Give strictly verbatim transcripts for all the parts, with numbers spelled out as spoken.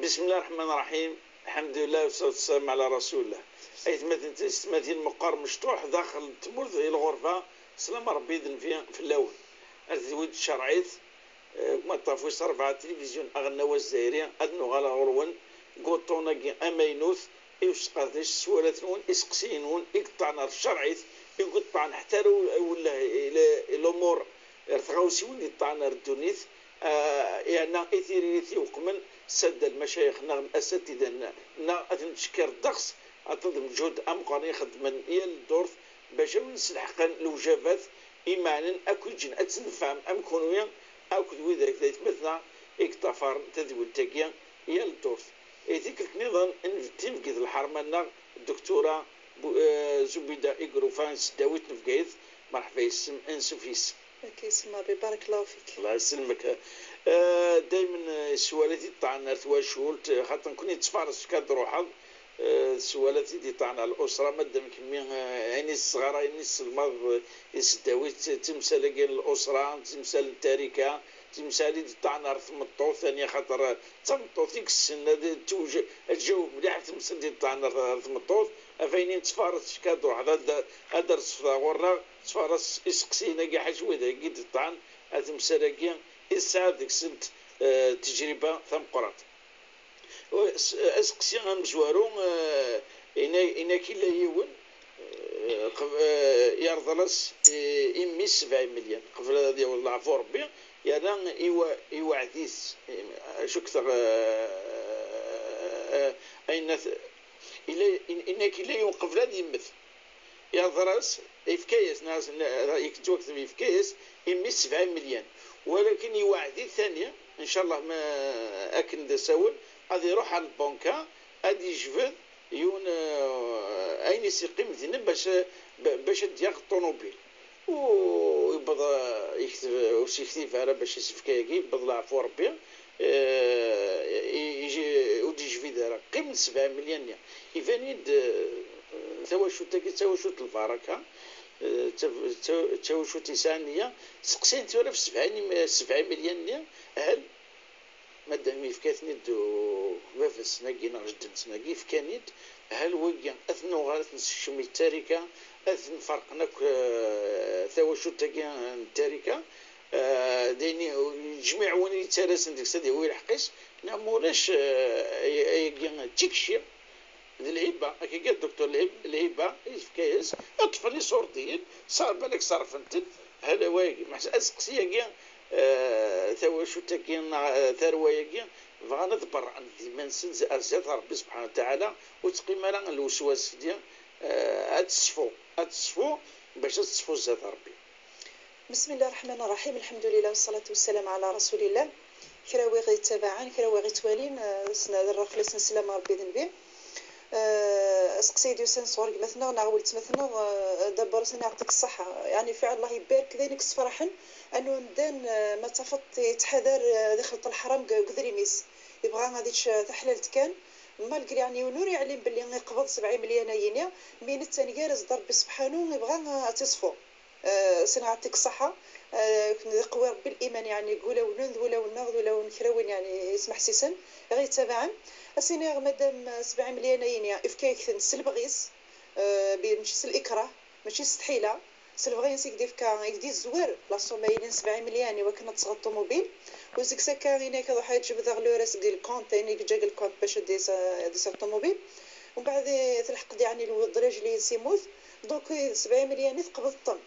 بسم الله الرحمن الرحيم. الحمد لله والصلاة والسلام على رسول الله. Aytmaten tiyessetmatin, meqqar mecṭuḥ daxel n tmurt di lɣerba, slam Rebbi d nnbi fell-awen. Ar tedwi d tcerɛit, eh, ma ṭṭaf wis rebɛa tilivizyon aɣelnaw azzayri, ad nuɣal ɣur-wen deg wuṭṭun-agi amaynut i usqerdec s sswalat-nwen, iseqsiyen-nwen i yeṭṭɛen ar tcerɛit, i yeṭṭɛen ḥetta ar u-, i lumuṛ, ar tɣawsiwin yeṭṭɛen ar ddunit, ah, yerna i tiririt iweqmen s adda lmacayex neɣ asatida-nneɣ, ad nettcekkir ddeɣs aṭṭan n lǧehd ameqqran i xeddmen yal ddurt bac a win-sselḥqen lewjabat imeɛnen akk i yeǧǧen ad tnefɛem am kunwi akked widak d aytmaten-a i yeṭṭafaren tadwilt-agi yal ddurt. I tikkelt nniḍen, nbeddi nbegget lḥerma-nneɣ Dduktura Bu-, eh, Zubida Igrufa n tesdawit n Bgayet. Merḥba yes-m, ansuf yes-m. Ak yesselm Rebbi, barakallahu fik. Allah yesselmek. Eh, daymen, eh, sswalat i d-ṭṭɛen ar twacult, eh, xaṭer nekkni nettfaṛes kad ruḥeḍ, eh, sswalat i d-iṭṭɛen ar l'usra, madam kemmi, eh, ayen i tesɣar, ayen i tesselmadeḍ, eh, i tesdawit, d timsal-agi n l'usra, d timsal n tarika, d timsal i d-iṭṭɛen ar tmeṭṭut, yani xaṭer, eh, d tameṭṭut i yessen ad tewj-, ad tjaweb mliḥ ɣef temsal i d-iṭṭɛen ar, ar tmeṭṭut, ɣef ayen i nettfaṛes kad ruḥeḍ ad, ad d-, ad d-resfeḍ ɣur-neɣ, nettfaṛes iseqsiyen-agi ḥaca wid-agi i d-iṭṭɛen ar temsal-agi i tesɛa deg-sent, eh, tejriba tameqqrant. U-, s-, aseqsi amezwaru, eh, ina-, inak illa yiwen, eh, qeb-, eh, yerḍel-as i, i mmi-s sebɛin milyan, qbel ad yaweḍ leɛfu Rebbi, yerna iwa-, iweɛd-it, eh, cukteɣ, eh, eh, ayen at-, illa, in-, inak illa yiwen qbel ad yemmet. Yerḍel-as, yefka-yas, neɣ s-, n-, yettwakteb yefka-yas i mmi-s sebɛin milyan. Walakin iweɛd-it tani, ncallah ma akken d asawen, ad iruḥ ar lbanka, ad d-yejbed yiwen, eh, ayen i s-yeqqim dinna bac, ba-, bac ad d-yaɣ ṭunubil. U yewweḍ, eh, yekteb, ur s-yektib ara bac isefka-agi, yewweḍ leɛfu Rebbi, eh, i-, i-, ur d-yejbid ara. Qqimen sebɛin milyan-nni. Iban-id, eh, tawacult-agi d tawacult n lbaraka, eh, d ta-, d ta-, d tawacult yesɛan nniya. Seqsayen tura ɣef sebɛin, sebɛin milyan-nni, hal madam yefka-ten-id u-, baba-tsen-agi neɣ jedden-sen-agi, fkan-id, hal wigi ad ten-nuɣal ad ten-nsekcem i ttarika, ad ten-ferqen akk, eh, tawacult-agi n ttarika, eh, d ayen i, jmiɛ win i yettalasen deg-s ad yawi lḥeqq-is, neɣ ma ulac, eh, ay-, ayagi d tikci, d lhiba, akkagi dduktur lhib-, lhiba i yefka-yas, ṭṭfen iṣurdiyen, s-, balak ṣerfen-ten, hal wayagi. Meḥs-, aseqsi-agi, eh, tawacult-agi, neɣ, eh, tarwa-agi, bɣan ad berrɛen d iman-nsen z-, ar zdat Rebbi subḥanahu wa taɛala, ur teqqim ara lweswas-nni, eh, ad teṣfu, ad teṣfu, bac ad teṣfu zdat Rebbi. بسم الله الرحمن الرحيم، الحمد لله والصلاة والسلام على رسول الله. Kra wi ɣ-yettabaɛen, kra wi ɣ-yettwalin, eh, ad rreɣ fell-asen sslam n Rebbi d nnbi. Eh, aseqsi i d-yusan sɣur gma-tneɣ neɣ weltma-tneɣ, eh, dabber ad s-nini yeɛṭik ṣṣeḥḥa. Yeɛni, fiɛel, Allah ibarek, d ayen i yessefraḥen, anu amdan, eh, ma tafeḍ yettḥadar, eh, ad ixleṭ leḥram deg, deg udrim-is. Yebɣa ad yečč, eh, taḥlalt kan, malgré, yeɛni, yiwen ur yeɛlim belli iqbeḍ sebɛin milyan ayini, mi netta ngar-as-d Rebbi sebḥanu, yebɣa, eh, ad tt-iṣfu. Eh, s-nini yeɛṭik ṣṣeḥḥa, eh, d iqwi Rebbi liman, yeɛni, deg wulawen-nwen, d wulawen-nneɣ, d wulawen n kra win, yeɛni, yesmeḥsisen, i ɣ-yettabaɛen. Ad s-iniɣ, madam, eh, sebɛin milyan ayini, ifka-yak-ten s lebɣi-s, eh, bi-, mačči s likrah, mačči s tḥila, s lebɣi-ines i k-d-ifka, i k-d-izwer la somme ayini n sebɛin milyan i wakken ad tesɣeḍ ṭumubil. U seg-s akka, ini-ak ad ruḥeɣ ad jebdeɣ l'euro seg lkont, ayen i yeǧǧa deg lkont bac ad d-yas-, ad d-iseɣ ṭumubil. Umbeɛd, eh, telḥeq-d, yeɛni, lwed rajel-ines yemmut. Donc, eh, sebɛin milyan i tqebḍeḍ-ten.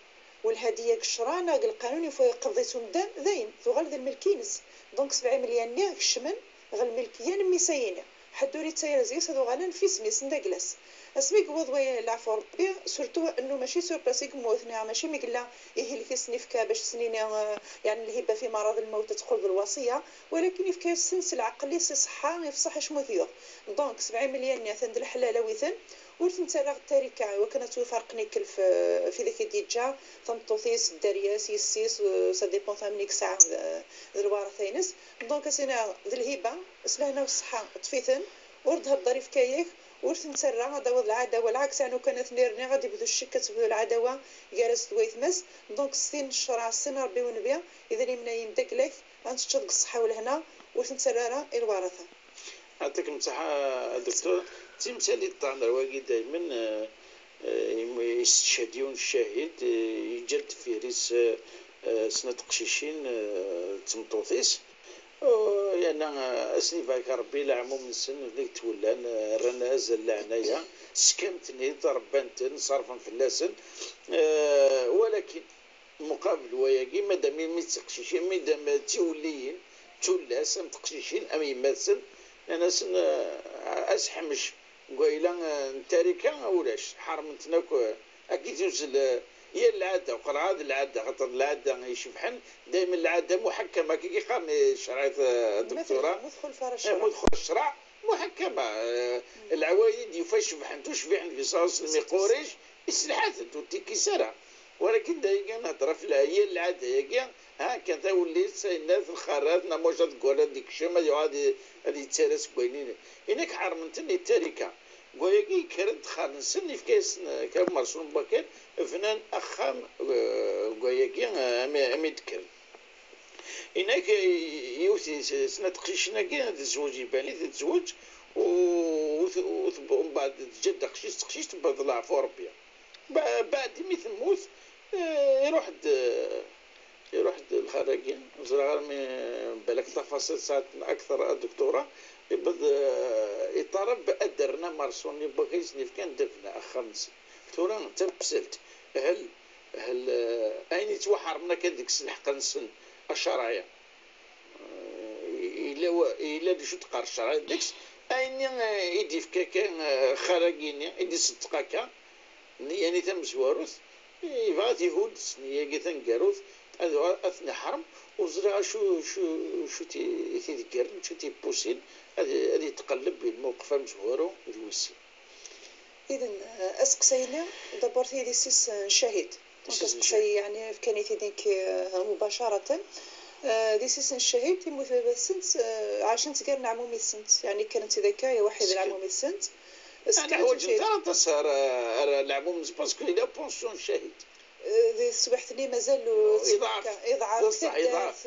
Walhadiya deg ccṛeɛ neɣ deg lqanun, il faut yeqbeḍ-itt umdan, dayen, tuɣal d lmelk-ines. Donc, sebɛin milyan-nni kecmen ɣer lmelkiya n mmi-s ayini. Ḥedd ur yettayer zeg-s, ad uɣalen f isem-is n dagla-s. Asmi yewweḍ waya leɛfu Rebbi, surtout annu mačči sur place i yemmut, neɣ mačči mi yella ihi lkis-nni yefka bac s-nini, eh, yeɛni lhiba fi maṛad lmewt ad teqqel d lwaṣiya, walakin yefka-yasen s lɛeql-is iṣeḥḥa, ifṣeḥ acmu ad t-yuɣ. Donc, sebɛin milyan-nni atan d leḥlal, awi-ten, ur ten-ttarraɣ d tarika, i wakken ad tt-iferqen ikkel f-, f-, fi dak i d-yeǧǧa, tameṭṭut-is, dderya-s, yessi-s, eh, ça dépend amek i yesɛa d, d lwaṛata-ines. Donc, as-iniɣ d lhiba, s lehna u ṣṣeḥḥa, ṭṭef-iten, ur d-hedder, ifka-yak, ur ten-ttarra, ad d-tawiḍ lɛadawa, lɛaks, yeɛni, ukan ad ten-irniɣ, ad d-ibdu ccek, ad tebdu lɛadawa gar-as d waytma-s. Donc, s tin n ccṛeɛ, s tin n Ṛebbi u nnbi, idrimen-ayi n dagla-k, ad ten-teččeḍ deg ṣṣeḥḥa u lehna, ur ten-ttarra ara i lwaṛata. Yeɛṭikem ṣṣeḥḥa a Doktor. D timsal i d-ṭṭan ar wagi daymen, eh, eh, im-, yesteched yiwen ccahid, eh, yeǧǧa-d deffir-is, eh, eh, snat teqcicin, eh, d tmeṭṭut-is. Oh, yerna, eh, ad sen-ibarek Rebbi leɛmum-nsen, deg twellan, eh, rran azal leɛnaya, skan-ten-id, rebban-ten, ṣerfen fell-asen. Eh, walakin, muqabel wayagi, madam imi d tiqcicin, madam d tiwelliyin, d tullas, am teqcicin, am yemma-tsen, nnan-asen, eh, aseḥmec deg wayla, eh, n tarika, ulac, ḥermen-ten akk, eh, akka i tuzzel, eh, yal lɛada, uqreɣ ad lɛada, xaṭer lɛada icebḥen, daymen lɛada muḥakkama, akka i qqaren i ccreɛ, eh, a Doktura. Mudxul ccreɛ. Muḥakkama, eh, lɛawayed yufa cebḥent, ur cbiḥent fi ṣṣaṣ n miquric, iselḥa-tent, ur t-ikkis ara. Walakin d ayagi nehder ɣef lɛaya n lɛada-agi, ha kan tawellit, sayennat, lxarat, namuc ad ggal ad ikcem, ad yuɣal ad i-, ad yettarra seg wayen-nni. Inek ḥermen-ten i tarika. Deg wayagi yekker-d ddexxan-nsen, yefka-yasen, eh, kra n umerṣu n wakal, bnan axxam, eh, deg wayagi, eh, ami, ami d-kkren. Inek, eh, yiwet, s-, snat teqcicin-agi, ad tezweǧ, iban-it tezweǧ, u, u, u, u, mbeɛd teǧǧa-d aqcic, teqcict, tewweḍ leɛfu Rebbi. Ba-, baɛd imi temmut, eh, iruḥ-d, eh, iruḥ-d lxal-agi, ur ẓriɣ armi, balak tafaṣil sɛant akteṛ a Doktura, iwweḍ, eh, iṭaleb ad d-rren amerṣu-nni n wakal i sen-yefkan d abna axxam-nsen. Tura d tamsalt, hel, hel, eh, ayen yettwaḥermen akka deg-s lḥeqq-nsen acerɛi. Eh, yella wa-, yella d acu d-teqqar ccreɛ deg-s, ayenni, eh, i d-yefka akka, eh, xal-agi-nni, i d-iṣeddeq akka, nniya-nni tamezwarut, eh, yebɣa ad t-ihudd s nniya-agi taneggarut, ad, ad ten-iḥrem, ur ẓriɣ acu, acu, acu t-, i t-ideggren, acu t-yeppusin, ad, ad yetqelleb i lmewqef amezwaru d wis sin. Iden, eh, aseqsay-nni, d'abord, tidis-is, eh, n ccahid. Donc, aseqsay, yeɛni, fkan-it-id nekk, eh, mubacaratan. Eh, d yessi-s n ccahid, yemmut baba-tsent, eh, ɛacent gar n ɛmumi-tsent. Yeɛni, kkrent-id akka, ya waḥid n ɛmumi-tsent. Ɛni ḥwajent ara aṭas ar, ar leɛmum-nsen, parce que yella pension n ccahid. Eh, di teswiḥt-nni mazal ur, iḍɛef, iḍɛef, d ṣṣeḥ, iḍɛef.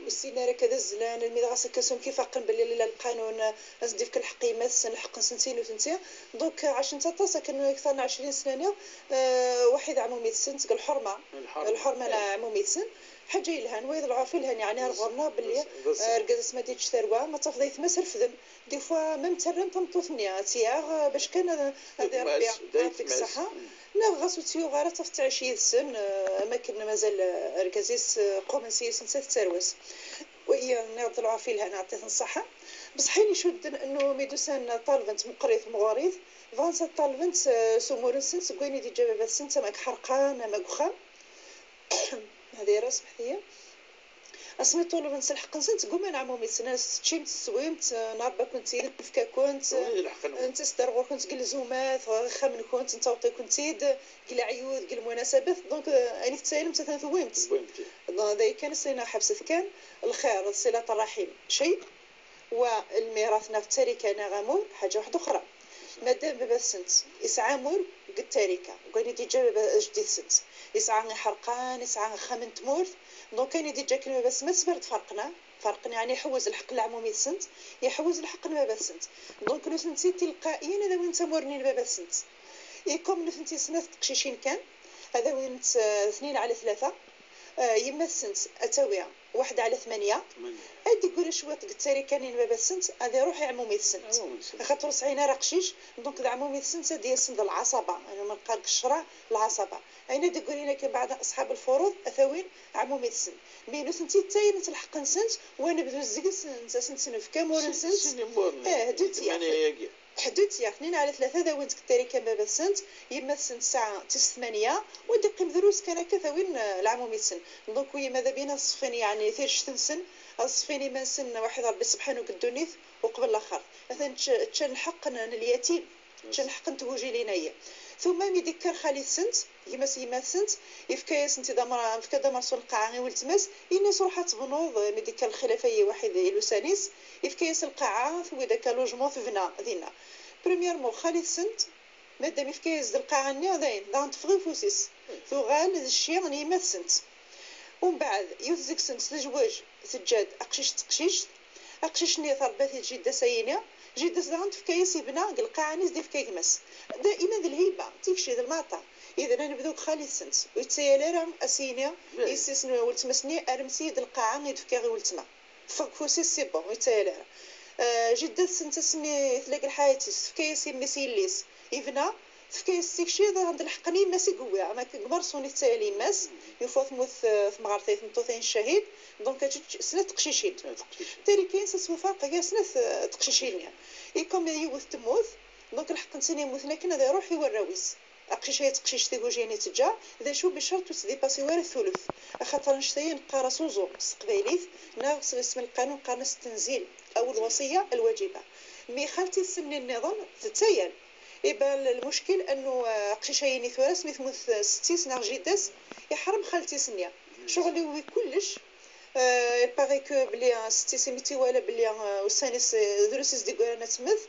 Ur ssinen ara akka d azzlen, almi d ɣas akka s wamek ifaqen belli lila lqanun, ad sen-d-ifk lḥeqq i yemma-tsen, lḥeqq-nsen d nutenti. Donc, ɛacent aṭas, akken akteṛ n ɛecrin sna-nni, eh, waḥid ɛmumi-tsen, seg lḥerma. Lḥerma. Lḥerma n ɛmumi-tsen. Ḥaǧa yelhan, wayeḍ lɛurf yelhan, yeɛni ar ɣur-neɣ belli, eh, argaz asma d-yeǧǧ tarwa, ma tafeḍ ayetma-s refden. Des fois, même ttarran tameṭṭut-nni, ad tt-yaɣ, eh, bac kan ad, ad irebbi, ad tt-yefk ṣṣeḥḥa. Neɣ ɣas ur tt-yuɣ ara, ad tafeḍ tɛic yid-sen, eh, am akken mazal, eh, argaz-is, eh, qqumen s yis-s nettat d tarwa-s. Wagi, nniɣ-d lɛurf yelhan, ɛṭi-ten ṣṣeḥḥa. Bṣeḥ ayen icudden, annu mi d-usan ṭalbent meqqrit, meɣɣrit, bɣant ad ṭalbent, eh, s umur-nsent seg wayen i d-yeǧǧa baba-tsent, ama deg iḥerqan, ama deg uxxam. Hadi ara, smeḥt-iyi. Asmi ṭulbent s lḥeqq-nsent, ggumman ɛmumi-tsent, teččimt, teswimt, nṛebba-kent-id, nefka-kent, nettas-d ar ɣur-kent deg lzumat, ɣer ixxamen-nkent, nettaweṭ-ikent-id, deg leɛyud, deg lmunasabat, donc, eh, ayen i tettayalemt atan tewwimt. Donc, d aya kan, as-iniɣ ḥebset kan, lxir d ṣilat ṛṛaḥim cay, wa lmirat neɣ ttarika neɣ amur, ḥaǧa waḥda uxra. Madam baba-tsent yesɛa amur deg ttarika, deg wayen i d-yeǧǧa baba ajdid-tsent, yesɛa iḥerqan, yesɛa axxam n tmurt, donc ayen i d-yeǧǧa akken baba-tsent, ma tesber d-ferqen, ferqen, yeɛni iḥewwez lḥeqq n leɛmumi-tsent, iḥewwez lḥeqq n baba-tsent. Donc nutenti tilqa'iyan ad awint amur-nni n baba-tsent. Et comme nutenti snat teqcicin kan, ad awint, eh, tnin ɛla tlata, eh, yemma-tsent ad tawi waḥed ɛla tmanya, ad d-iggri cwiṭ deg ttarika-nni n baba-tsent, ad iruḥ i ɛmumi-tsent. Axaṭer ur sɛin ara aqcic, donc d ɛmumi-tsent ad d-yasen d lɛaṣaba, yani ma neqqar deg ccreɛ lɛaṣaba. Ayen ad d-ggrin akka beɛda aṣḥab lfuruḍ, ad t-awin ɛmumi-tsen. Mi nutenti ttayent lḥeqq-nsent, u anebdu zges-nsent, ad sent-nefk amur-nsent. Eh, d tmanya-agi. Ḥdud tyaɣ, tnin ɛla tlata ad awint deg ttarika n baba-tsent, yemma-tsent tesɛa tis tmanya, u ad d-iqqim drus kan akka ad awin, eh, leɛmumi-tsen. Donc, wiyi mada bin ad ṣeffin, yeɛni, tirect-nsen, ad ṣeffin iman-nsen, waḥid Ṛebbi sebḥanu deg ddunit, uqbel laxert. Atan čč-, ččan lḥeqq n, n lyatim, ččan lḥeqq n tgujilin-ayi. Tumma mi d-ikker xali-tsent, gma-s n yemma-tsent, yefka-yasent-id amra-, yefka-d amerṣu n lqaɛa i weltma-s, ini-as ruḥ ad tebnuḍ, eh, mi d-ikker lxilaf-ayi waḥid i lusan-is, yefka-yas lqaɛa, tewwi-d akka lujmu, tebna dinna. Premièrement, xali-tsent, madam yefka-yas-d lqaɛa-nni, dayen, daɣen teffeɣ i ufus-is. Tuɣal d cci n yemma-tsent. Umbeɛd, yiwet deg-sent tezwej, teǧǧa-d aqcic d teqcict. Aqcic-nni terba-t-id jidda-s ayini, Jida-s daɣen tefka-yas ibna deg lqaɛa-nni s d-ifka gma-s. Dayima d lhiba, d tikci, d lmeɛṭa. Yid-neɣ nebdu deg xali-tsent, ur yettayal ara a s-yini i yessi-s n weltma-s-nni: "Rremt-iyi-d lqaɛa i d-fkiɣ i weltma." Teffeɣ deg ufus-is, c'est bon, ur yettayal ara. Eh, jida-tsent asmi tella deg lḥayat-is, tefka-yas i mmi-s yelli-s, ibna, tefka-yas tikci, daɣen d lḥeqq n yemma-s i yewwi, ama deg Merṣun i tettayal yemma-s, une fois temmut, eh, temɣart ay tmeṭṭut-ayi n ccahid, donc ad tečč snat teqcicin. Tarika-ines ad twufeq gar snat, eh, teqcicin-nni. Et comme yiwet temmut, donc lḥeqq-nsen yemmuten akken ad iruḥ i warraw-is. Aqcic-ayi d teqcict tigujin i teǧǧa, d acu, bicerṭ ur ttdipasi wara thuluth. Axaṭer annect-ayi neqqar-as uẓum s teqbaylit, neɣ s isem n lqanun qqaren-as التنزيل أو الوصية الواجبة. Mi xalti-s-nni nniḍen tettayal. Iban lmuckel annu, eh, aqcic-ayi-nni tura asmi temmut, eh, setti-s neɣ jida-s, iḥrem xalti-s-nni. Ccɣel iwwi kullec. Eh, il paraît que belli, eh, setti-s imi tt-iwala belli, eh, ussan-is, eh, drus i s-d-iggaran ad temmet,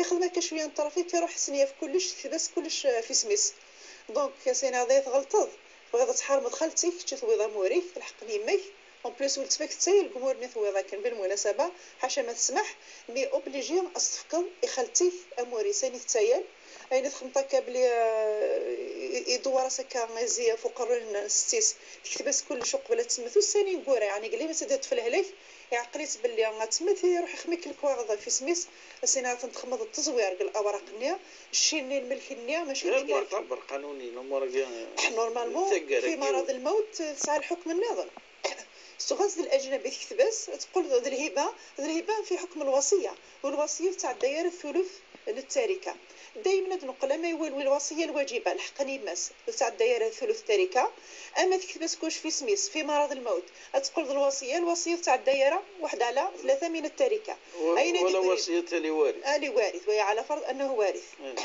ixdem akka cwiya n trafik, iruḥ asen-yaf kullec, tekteb-as kullec, eh, ɣef isem-is. Donc, a s-iniɣ dayi tɣelṭeḍ, tebɣiḍ ad tḥarmeḍ xalti-k, kečč i tewwiḍ amur-ik, lḥeqq n yemma-k. En plus, weltma-k tettayal deg umur-nni tewwiḍ akken, bilmunasaba, ḥaca ma tesmaḥ, mais obligé ad s-tefkeḍ i xalti-k amur-is, ayen i tettayal, ayen i txemmeḍ akka belli, eh, i-, idewwer-as akka izi ɣef uqerruy n setti-s, tekteb-as kullec uqbel ad temmet, ussan ineggura, yeɛni deg limatt ad iṭṭef lehlak, iɛqel-itt belli ad temmet, iruḥ ixmi-k lekwaɣeḍ ɣef isem-is, a s-iniɣ ad ten-txemmeḍ d teẓwir deg lawraq-nni, cci-nni, lmelk-nni, mačči d Ɣer ikrek. Muɛtaber qanuni, l'umur-agi, Normalement, taggara fi n marad yiwen. Lmawt, tesɛa lḥukm nniḍen. S uɣas d lajnabi tekteb-as, ad teqqel d lhiba, d lhiba fi ḥukm lwaṣiyya, u lwaṣiyya ur tetɛedday ara thuluth n ttarika. Daymen ad neqqel ama iwalwi lwaṣiyya lwaǧiba, lḥeqq n yemma-s, ur tetɛedday ara thuluth n ttarika, ama tekteb-as kullec f isem-is, fi marad lmawt, ad teqqel d lwaṣiyya, lwaṣiyya ur tetɛedday ara waḥed ɛla tlata min ttarika. Wa-, Ayen i wala d-yegrin. Wasiyat liwarit. Ah, liwarit, wa ɛla fard annahu warit. Mm.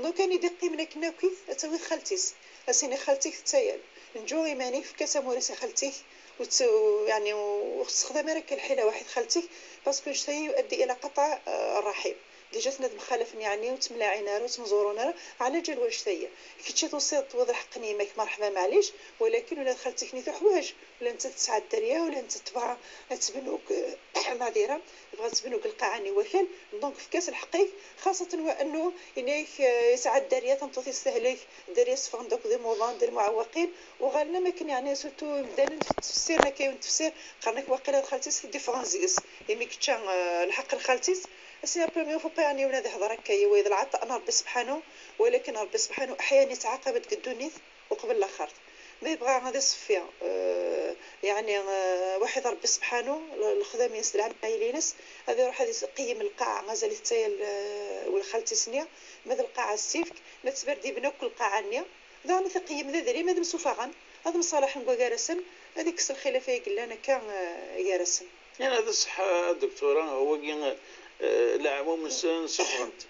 Donc, ayen i d-iqqimen akken akkit, ad tawi xalti-s, a s-iniɣ xalti-k tettayal. Nǧu iman-ik, fek-as amur-is i xalti-k, u tt-, u, yeɛni, ur tessexdam ara akka lḥila waḥid xalti-k, parce que annect-ayi يؤدي إلى قطع, euh, الرحم. Déjà, tnad mxalafen, yeɛni, ur ttemlaɛin ara, ur ttemẓurun ara, ɛla ǧal wannect-ayi. Kečči tusiḍ-d tewwiḍ lḥeqq n yemma-k, merḥba, maɛlic, walakin ula d xalti-k-nni tuḥwaǧ, ula netta tesɛa dderya, ula netta tebɣa ad tebnu deg, maɛdira, tebɣa ad tebnu deg lqaɛa-nni wakal, donc fek-as lḥeqq-ik, xaṣatan wa annu, ini-ak, euh, yesɛa dderya, tameṭṭut-is tehlek, dderya ssefɣen-d akk d imuḍan, d lmuɛewwaqin, uɣalen am akken, yeɛni, surtout imdanen ttfessiren akka yiwen ttfessir, qqaren-ak waqila d xalti-s i d-iffɣen seg-s, imi yečča, eh, lḥeqq n xalti-s. Ass-a, la première fois, yeɛni, yiwen ad ihder akka, i wayeḍ lɛeṭṭa n Ṛebbi sebḥanu, walakin Ṛebbi sebḥanu aḥyan yettɛaqab-d deg ddunit uqbel laxert. Ma yebɣa ad iṣeffi, eh, yeɛni, eh, waḥid Ṛebbi sebḥanu, l-, lexdam-ines d leɛmayel-ines, ad iruḥ ad iqeyyem lqaɛa, mazal ittayal, eh, ul xalti-s-nni, ma d lqaɛa s-tt-ifk, ma tettberdibna akk lqaɛa-nni, daɣen ad t-iqeyyem d adrim, ad msufaɣen, ad mṣalaḥen deg wagar-asen, ad ikkes lxilaf ay yellan akka, eh, gar-asen. Yana d ṣṣeḥ, a Doktura, wagi, eh, leɛmum-nsen suffɣen-t.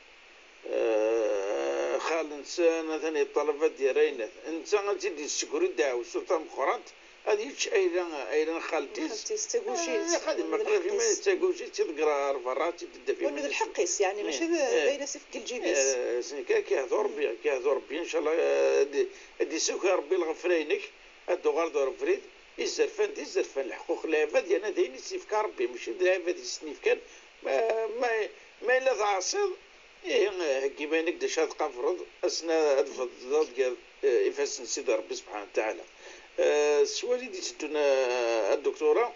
Eh, xal-nsen atan yeṭṭalab ad d-yerr ayennat. Netta ad tt-id-yessegri ddeɛwessu tameqqrant, ad yečč ayla, ayla n xalti-s. Xalti-s d tagujilt. Eh, xadim, d aql-ak lḥeqq-is. Iman-is d tagujilt, iḍegger ar berra, ad tt-id-iddef. Wala d iman-is. Lḥeqq-is, yeɛni, mačči d, eh, d ayen as-ifk deg lǧib-is. Eh, s-, nekk ad k-ihdu Rebbi, ad k-ihdu Rebbi, ncallah, eh, ad d-, ad d-issaki Rebbi lɣefra-inek, ad d-tuɣaleḍ ɣer ubrid. Izerfan d izerfan, leḥquq n lɛibad, yerna d ayen i s-yefka Rebbi, mačči d lɛibad i s-ten-yefkan. Ma, ma, ma yella tɛaṣiḍ, ihi, heggi iman-ik d acu ad tqabreḍ, ass-n ad tbeddeḍ gar, eh, ifassen n Sidi Rebbi subḥanahu wa taɛala. Eh, s wali d-iteddun, eh, a Doktura,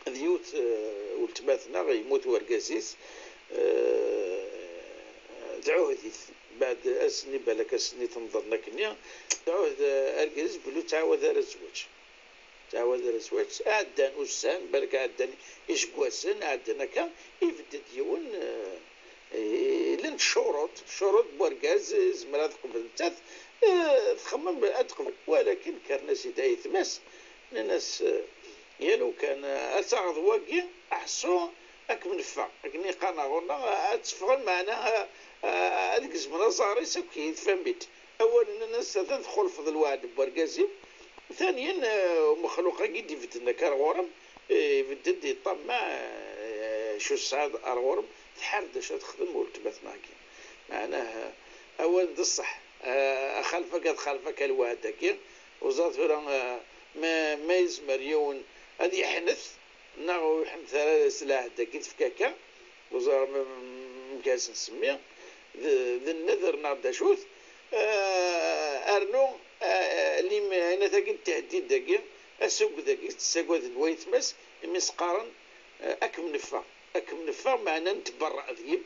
d yiwet, eh, weltma-tneɣ, yemmut wergaz-is, eh, tɛuhed-it, beɛd ass-nni, balak ass-nni temḍen akkenni, tɛuhed, eh, argaz-is belli ur ttɛawad ara zzwaǧ. Ttɛawad ara zzwaǧ. Ɛeddan ussan, balak ɛeddan iseggasen, ɛeddan akka, ibedd-d yiwen, eh, eh, llant ccuruṭ, ccuruṭ n wergaz, eh, yezmer ad teqbel nettat, eh, txemmem ad teqbel. Walakin kkren-as-id ayetma-s, nnan-as, eh, ya lukan, eh, ad taɣeḍ wagi, aḥṣu, ad kem-neffeɣ. Akken i qqaren ɣur-neɣ, ad teffɣen, meɛna, eh, eh, ad gezmen aẓar-is akk i tfamit. Awal, nnan-as, atan txulfeḍ lweɛd n wergaz-im. Thaniyan, eh, umexluq-agi i d-ibedden akka ar ɣur-m, eh, ibedd-d, yeṭṭammaɛ, eh, acu tesɛiḍ ar ɣur-m, tḥar-d acu ad texdem weltma-tneɣ-agi. Meɛnah, eh, awal d ṣṣeḥ, eh, axalef-agi ad xalef akka lweɛd-agi, ur ẓer tura, eh, ma, ma yezmer yiwen ad yeḥnet, neɣ ur yeḥnet ara s lɛehd-agi tefka akka, ur ẓer ma, Gas nsemmi d, d nneḍer neɣ d acu-t. Eh, rnu, eh, lim-, ɛinat-agi n tehdid-agi, asuged-agi tettagaden wayetma-s, imi s-qqaren, eh, ad kem-neffeɣ, ad kem-neffeɣ, meɛna netberreɛ deg-m.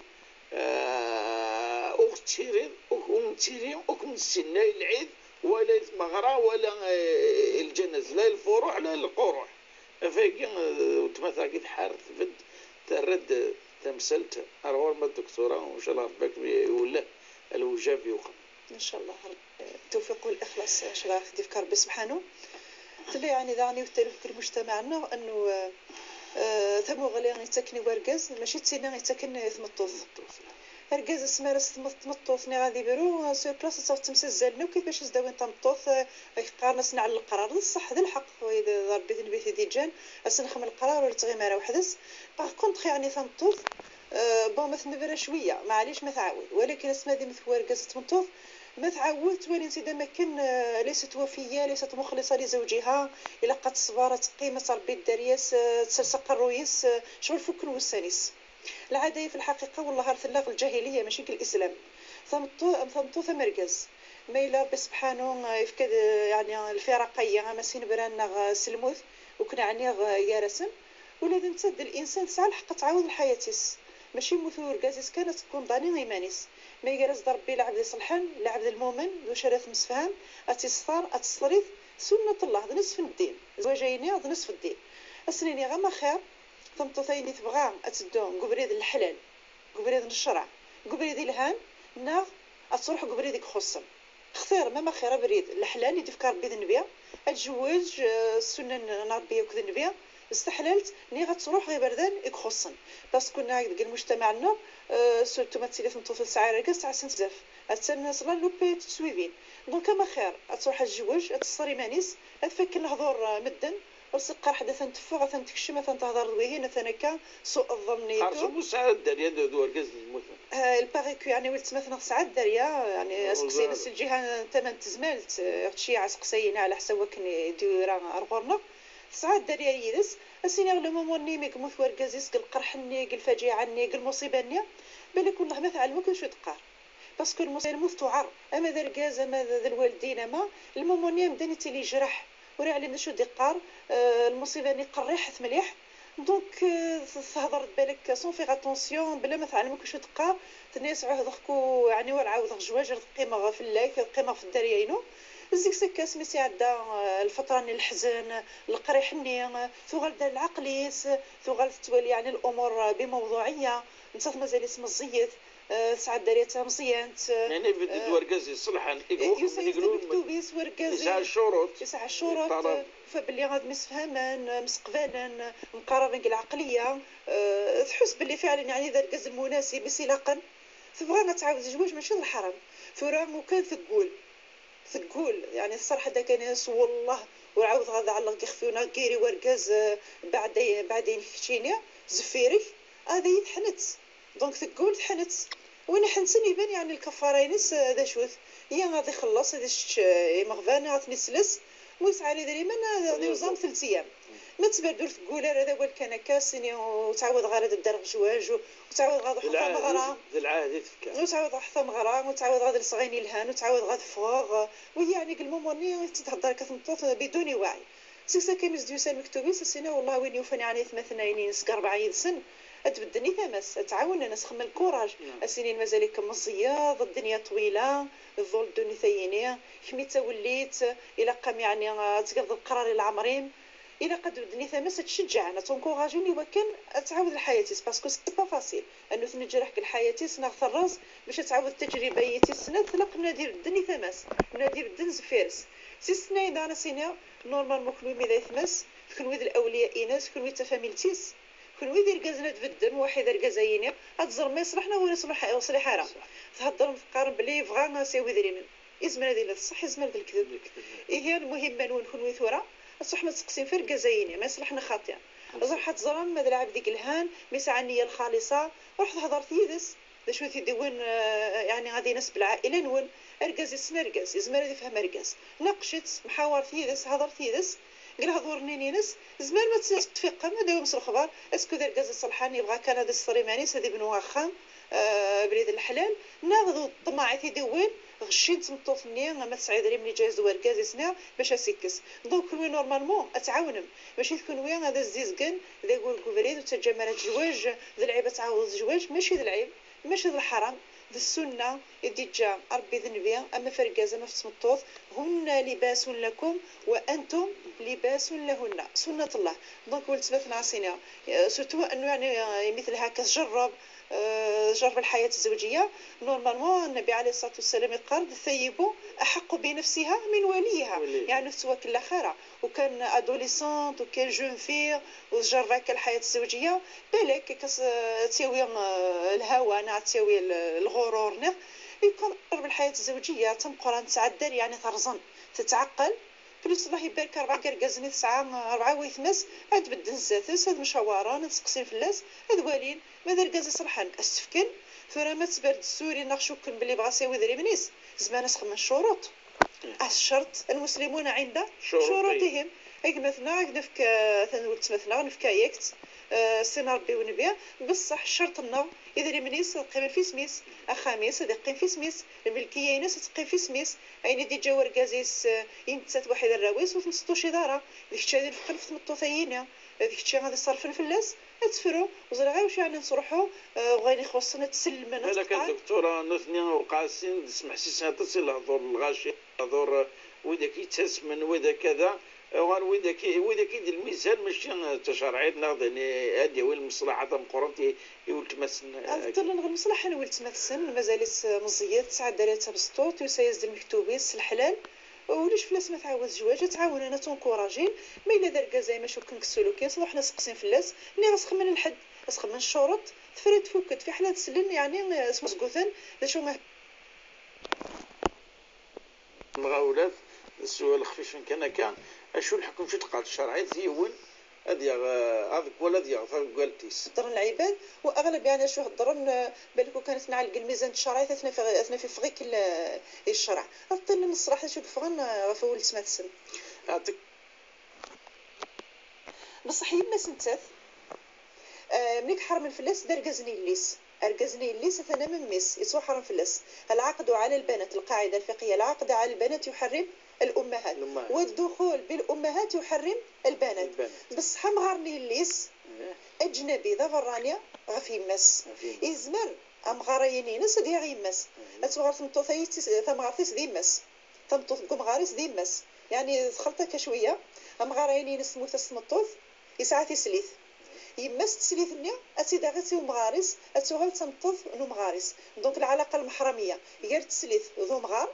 Eh, ur tettiliḍ, ur, ur nettili, ur kem-nessinna i lɛid, wala i tmeɣra, wala, eh, i lǧanaz, la i lfuruḥ, la i lquruḥ. Afagi, eh, weltma-tagi tḥar, tbedd, terra-d tamsalt ar ɣur-m a Dduktura, u ncallah Rebbi ad kem-iwelleh lewjab yuqem. Ncallah, Rebbi, التوفيق والإخلاص, ncallah ad k-d-ifk Rebbi subḥanu. Tella yeɛni daɣen yiwet taluft deg lmujtamaɛ-nneɣ, annu, eh, eh, tamuɣli yettakken i wergaz, mačči d tinna yettakken i tmeṭṭut. Argaz asmi ara s-temmeḍ tmeṭṭut niɣ ad ibru, sur place ad taɣ ttemsazzalen akk bac ad s-d-awin tameṭṭut, eh, ak qqaren asen ɛel leqrar. D ṣṣeḥ, d lḥeqq, d Rebbi d nnbi t-id-iǧǧan, asen xem leqrar ur yettɣimi ara weḥd-s. Par contre, yeɛni tameṭṭut, eh, bon, ma tennebra cwiya, maɛlic ma tɛawed. Walakin asmi ad immet wergaz d tmeṭṭut, ma tɛawed, ttwalin-tt-id am akken, eh, ليست وفية, ليست مخلصة لزوجها, ilaq ad teṣber, ad teqqim, ad tṛebbi dderya-s, eh, ad tsers aqerruy-is, eh, ccɣel fukken wussan-is. Lɛada-yi fi lḥaqiqa, wellah, ar tella ɣer lǧahiliya, mačči deg lislam. Tameṭṭu-, am tameṭṭut am argaz. Ma yella Rebbi sebḥanu, eh, yefka-d, eh, yeɛni, lfiraq-agi, ama s inebran neɣ, eh, s lmut, ur ken-ɛniɣ, eh, gar-asen. Ula d nettat d linsan tesɛa lḥeqq ad tɛawed lḥayat-is. Mačči yemmut urgaz-is kan ad tekkunḍani iman-is. Ma iger-as-d Rebbi lɛebd iṣelḥen, lɛebd lmumen, d wacu ara temsefham, ad tt-iṣfer, ad teṣfer-it, sunnat Allah, d nesf n ddin. Zzwaǧ-ayini d nesf n ddin. Ad sen-iniɣ ama xir, tameṭṭut ayen i tebɣa ad teddu deg ubrid n leḥlal, deg ubrid n ccreɛ, deg ubrid ilhan, neɣ ad truḥ deg ubrid i ixuṣṣen. Xtir, même axir abrid n leḥlal i d-ifka Rebbi d nnbi, ad tjewweǧ, eh, ssunna n Rebbi akked nnbi, s teḥlalt, niɣ ad truḥ ɣer iberdan i ixuṣṣen. Parce que nna deg lmujtamaɛ-nneɣ, eh, surtout ma tili tmeṭṭut ur tesɛi ara argaz, tesɛa sin zaf. Attan slalupet tettwibin. Donc, ama xir, ad truḥ ad tjewweǧ, ad teṣṣer iman-is, ad fakken lehdur, eh, medden, ur s-iqqar ḥedd atan teffeɣ, atan tekcem, atan tehder d wihin, atan akka, suq ḍḍen. Xerṣum ur tesɛa dderya d, d urgaz yemmuten. Eh, il paraît que, yeɛni, weltma-tneɣ tesɛa dderya, yeɛni, aseqsi-ines s lǧiha n tama n tezmalt, eh, ɣ tciɛa aseqsayen ɛla ḥsab wakken i d-yura ar ɣur-neɣ. Tesɛa dderya yid-s, ad s-iniɣ, le moment-nni mi yemmut wergaz-is deg lqerḥ-nni, deg lfaǧiɛa-nni, deg lmuṣiba-nni, balak wellah ma teɛlem akk d acu i d-teqqar. Parce que lmuṣiba, lmut tuɛer, ama d argaz, ama d, d lwaldin, ama, le moment-nni amdan yettili yejreḥ, ur yeɛlim d acu d-iqqar, eh, lmuṣiba-nni qerriḥet mliḥ. Donc, eh, tehder-d balak sans faire attention, bla ma teɛlem akk acu d-teqqar, tenna-yas ɛuhdeɣ-k, yeɛni ur ɛawdeɣ zzwaǧ, ad qqimeɣ fell-ak, ad qqimeɣ f dderya-inu. Zik s akka, asmi s-iɛedda, eh, lfeṭra-nni n leḥzen, leqriḥ-nni, eh, tuɣal-d ar lɛeql-is, tuɣal tettwali, yeɛni, lumuṛ, eh, bimewḍuɛiyya, nettat mazal-itt meẓẓiyet, eh, tesɛa dderya d tameẓyant, eh, yani, ibedd-d, eh, wergaz iṣelḥen, i, eh, yusa-yas-d lmektub-is wergaz, yesɛa ccuruṭ, yesɛa ccuruṭ, yeṭṭalab. Eh, fa belli ad msefhamen, eh, mseqbalen, eh, mqaraben deg lɛeqliya, eh, tḥuss belli fiɛlen, yeɛni, d argaz lmunasib i s-ilaqen. Tebɣa ad tɛawed zzwaǧ, mačči d leḥram. Tura ukan teggul. Teggul, yeɛni tserreḥ-d akken-is, wellah ur ɛawdeɣ ad ɛelleɣ deg ixef-iw neɣ deg yiri wergaz, eh, beɛda-, beɛda-inek keččini, zeffir-ik, ad iyi-teḥnet. Donc teggul, teḥnet. Win iḥensen iban, yeɛni, lkafara-ines, eh, d acu-t? Ya ad ixelleṣ, ad isečč, eh, imeɣban, ad ten-isles. Ma yesɛa idrimen, ad, ad iwẓam telt ayyam. Ma tettberdu ur teggul ara, d awal kan akka, sini ur ttɛawadeɣ ara ad ddareɣ zzwaǧ, ur ttɛawadeɣ ad ruḥeɣ tameɣra. D lɛahd i tefka. Ur ttɛawadeɣ ad ruḥeɣ tameɣra, ur ttɛawadeɣ ad lseɣ ayen yelhan, ur ttɛawadeɣ ad ffɣeɣ. Wi yeɛni deg lmumur-nni i tt-id-thedder akka tmeṭṭut bidun iwaɛi. Seg-s akka mi s-d-yusa lmektub-is, as-ina wellah win yufan yeɛni atmaten-ayen-ines deg rebɛa yid-sen, ad bedden i tama-s, ad tt-ɛawnen, ad s-xemmen lkuṛaj, ad s-inin mazal-ikem meẓẓiyeḍ, ddenya ṭwila, tḍul ddunit ayini, kemm i d tawellit, ilaq-am yeɛni ad tgeḍ leqrar i leɛmer-im. Ilaq ad bedden i tama-s, ad tt-ceǧǧɛen, ad tt-encouragen i wakken ad tɛawed lḥayat-is, parce que c'est pas facile. Annu tneǧreḥ deg lḥayat-is neɣ terreẓ, bac ad tɛawed tajriba-yi tis snat, tlaq nadi bedden i tama-s, nadi bedden zeffir-s. Si snat daɣen ad s-iniɣ, normalement kenwi mi d aytma-s, d kenwi d lawliya-ines, kenwi d tafamilt-is, kenwi d irgazen ad beddem, waḥid argaz-ayini, ad teẓrem ma yeṣleḥ neɣ ur yeṣleḥ, yeṣliḥ ara. Theddrem teqqarem belli yebɣa ad s-yawi idrimen. Izmer ad yili d ṣṣeḥ, izmer d lekdeb. Ihi lmuhimma-nwen kenwi tura, ad truḥem ad tseqsim f argaz-ayini, ma yeṣleḥ neɣ xaṭi. Ad truḥ ad teẓrem ma d lɛebd i yelhan, ma yesɛa nniya lxaliṣa, ruḥet hedret yid-s. D acu i t-id-iwin, eh, yeɛni ad ines belɛaila-nwen? Argaz yessen argaz, yezmer ad ifhem argaz. Naqec-itt, mḥawret yid-s, hedret yid-s. Deg lehdur-nni-ines, tzemrem ad tt-tfiqem, ad d-tawim s lexbar, est-ce que d argaz iṣelḥen, yebɣa kan ad iṣeṭṭer iman-is, ad ibnu axxam, abrid n leḥlal, neɣ d ṭṭmaɛ i t-id-iwwin, ɣeccin tmeṭṭut-nni, ama tesɛa idrimen, iǧa-yas-d wergaz-is-nni bac ad s-ikkes. Donc, kunwi, normalement, ad tɛawnem. Mačči d kunwi ad as-zizgen d agur deg ubrid, ur ttaǧǧam ara zzwaǧ, d lɛib ad tɛawdeḍ zzwaǧ, mačči d lɛib, mačči d lḥaram, d ssunna i d-iǧǧa Ṛebbi d Nnbi, ama f argaz, ama f tmeṭṭut, هن لباس لكم وأنتم لباس لهن، سنة الله. Donc, weltma-tneɣ ad s-iniɣ, surtout أنه يعني, imi telha akka tjerreb, آه، تجرب الحياة الزوجية. Normalement, النبي عليه الصلاة والسلام يقال: الثيب أحق بنفسها من وليها. ولي. يعني, tettwakellex ara. U kan adolescente, u kan jeune fille, u tjerreb akka الحياة الزوجية, بالك كس-, تساوي, آه، الهوى, نعم, تساوي ال-, الغرور, نعم. يكون تجرب الحياة الزوجية, تمقران, تعدل, يعني, ترزن, تتعقل. Plus الله يبارك, ربعة كركازني تسعة, ربعة ويتمس, ad bedden zdat-s, ad mcawaren, ad seqsin fell-as, ad walin ma d argaz iṣelḥen, ad s-t-fken. Tura ma tberd ssuri neɣ cukken belli bɣa s-yawi idrimen-is, zemren ad s-xemmen ccuruṭ. Ah, ccerṭ, المسلمون عند شروطهم. شروطهم. Gma-tneɣ, ad nefk, eh, tan n weltma-tneɣ, nefka-yak-tt, eh, s sin n Ṛebbi u Nnbi, beṣṣeḥ ccerṭ-nneɣ, idrimen-is ad qqimen f isem-is, axxam-is ad iqqim f isem-is, lmelkiya-ines ad teqqim f isem-is, ayen i d-iǧǧa wergaz-is, eh, i nettat waḥid arraw-is, ur ten-tesṭucciḍ ara. D kečč ad inefqen f tmeṭṭut-ayini, d kečč ad iṣerfen fell-as, ad tefru. Ur ẓriɣ ara wacu yeɛni nettruḥu, eh, ɣer wayen ixuṣṣen ad tsellmen, ad Balak a tqeṭɛen. Duktura, nutni uqasin d smeḥsisen aṭas i lehdur n lɣaci, lehdur, eh, widak yettasmen, widak kada, eh, uɣal widak i, widak i d lmizan, mačči, eh, d tacerɛit neɣ d ayen i, ad yawi lmeṣlaḥa tameqqrant i, i weltma-tsen, eh, Ad ṭṭlen ɣer lmeṣlaḥa n weltma-tsen, mazal-itt, eh, meẓẓiyet, tesɛa dderya d tabesṭuṭ, yusa-yas-d lmektub-is s leḥlal. Ulac fell-as ma tɛawed zzwaǧ, ad tɛawnen, ad tunkurajin. Ma yella d argaz ay ma cukken deg ssulukin, s ruḥen ad seqsin fell-as, nniɣ ad s-xemmen lḥedd, ad s-xemmen ccuruṭ, tefra tfukket, fiḥel ad slen, yeɛni, eh, smuzguten, d acu ma Mɣawlat, d sswal xfifen kan akka, acu lḥekm, acu teqqar tcerɛit, yiwen ad yaɣ, eh, aḍeggal ad yaɣ taḍeggalt-is. Heddren lɛibad, u aɣleb, yeɛni, acu heddren, eh, balku kan ad t-nɛelg lmizan n tcerɛit, ad t-naf, ad t-naf iffeɣ-ik l-, i ccreɛ. Ad ṭṭillen ṣṣreḥ d acu yeffɣen, eh, ɣef weltma-tsen. Yeɛṭik. Beṣṣeḥ yemma-s nettat, eh, mlik ḥermen fell-as d argaz n yelli-s. Argaz n yelli-s atan am mmi-s, yettwaḥrem fell-as. العقد على البنات، القاعدة الفقهية، العقد على البنات يحرم الأمهات. الأمهات. والدخول بالأمهات يحرم البنات. البنات. Beṣṣeḥ amɣar n yelli-s, eh, aǧnabi, d aberrani ɣef yemma-s. Ɣef yemma-s. Yezmer amɣar-ayini-ines ad yaɣ yemma-s. Eh. Ad tuɣal tmeṭṭut-ayi d tis-, tamɣart-is d yemma-s. Tameṭṭut deg umɣar-is d yemma-s. Yeɛni txelṭ akka cwiya. Amɣar-ayini-ines temmut-as tmeṭṭut, yesɛa tislit. Yemma-s teslit-nni ad tt-id-aɣ i umɣar-is, ad tuɣal d tameṭṭut n umɣar-is. Donc, lɛalaqa lmeḥramiya gar teslit d umɣar,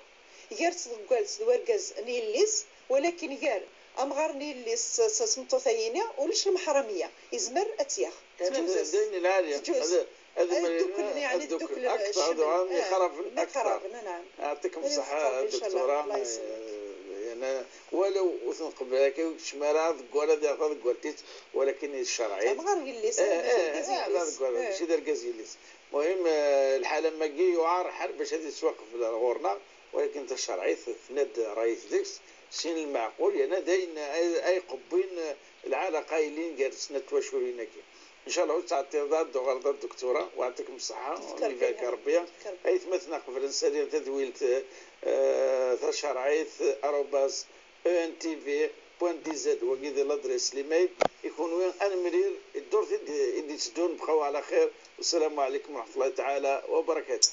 gar tḍeggalt d wergaz n yelli-s, walakin gar amɣar n yelli-s s, s, s tmeṭṭut-ayini ulac lmeḥramiya. Yezmer ad tt-yaɣ. Yeɛni, teǧǧuz-as. D ayen lɛali. Teǧǧuz. Ad, ad, ad dduklen, yeɛni, ad dduklen, dduklen akteṛ, ad uɣalen, eh, mqaraben akteṛ. Mqaraben, naɛam. Yeɛṭikum ṣṣeḥḥa a Duktura. Allah yesselmek. Eh, yeɛni, walaw ur ten-qebbel akka, ur keččem ara aḍeggal ad yaɣ taḍeggalt-is, walakin i tcerɛit. Amɣar n yelli-s, eh, eh, d argaz n yelli-s. Aḍeggal, eh, mačči d argaz n yelli-s. Muhim, eh, lḥal am wagi yuɛer lḥal bac ad yettwaqbel ar ɣur-neɣ, walakin tacerɛit tenna-d ṛṛay-is deg-s, sin lmeɛqul, yerna d ayen ay, ay qewwin, eh, lɛalaqa yellin gar snat twaculin-agi. Ncallah ur tettɛeṭṭileḍ ara, ddu ɣer da, Duktura, u yeɛṭikum ṣṣeḥḥa, u ibarek Rebbi. Aytmaten-a qeblen ad alin tadwilt, eh, tacerɛit, arobas, E N T V point D Z, wagi di ladres n l'email. I kunwi, ad nemlil i ddurt i d-, i d-itteddun, bqaw ɛla xir. Wassalamu ɛlikum wa raḥmatullahi taɛala wa barakatuh.